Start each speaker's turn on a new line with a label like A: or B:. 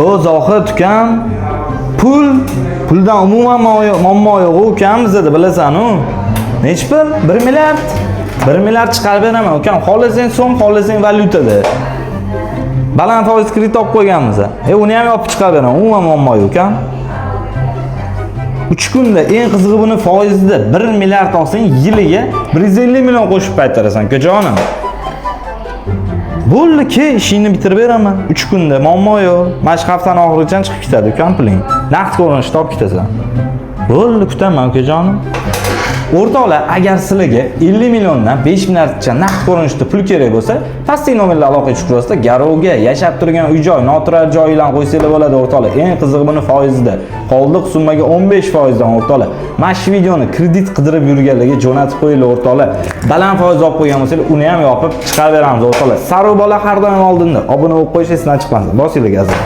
A: O Zohid ukam, puldan umuman muammo yo'q ukam bizada, bilasan-u. Nechi pul? 1 milliard. 1 milliard chiqarib beraman ukam. Xohlasang so'm, xohlasang valyutada. Baland foiz kredit olib qo'yganmiz. Uni ham yopib chiqarib beraman. Umuman muammo yo'q ukam. 3 kunda, eng qizig'i, buni foizida 1 milliard olsang, yiliga 150 million qo'shib qaytarasan, ukajonim. Bo'ldi, ke, ishingni bitirib beraman. 3 kunda, muammo yo'q. Mana shu haftani oxirigacha chiqib ketadi ukam puling. Naqd ko'rinishda olib ketasan. Bo'ldi, kutaman, ukajonim. O'rtoqlar, agar sizlarga 50 milliondan 5 milliardcha naqd ko'rinishda pul kerak bo'lsa, pastdagi nomerlar aloqaga chiqib turasizda, garovga yashab turgan uy joy, noturar joy bilan qo'ysanglar bo'ladi, o'rtoqlar. Eng qizig'i, buni foizida. Qoldiq summaga 15% dan, o'rtoqlar. Mana shu videoni kredit qidirib yurganlarga jo'natib qo'yinglar, o'rtoqlar. Baland foiz olib qo'ygan bo'lsanglar, uni ham yopib chiqarib beramiz, o'rtoqlar. Sariq bola har doim oldinda. Obuna bo'lib qo'yish esdan chiqmasin. Bosinglar gazini.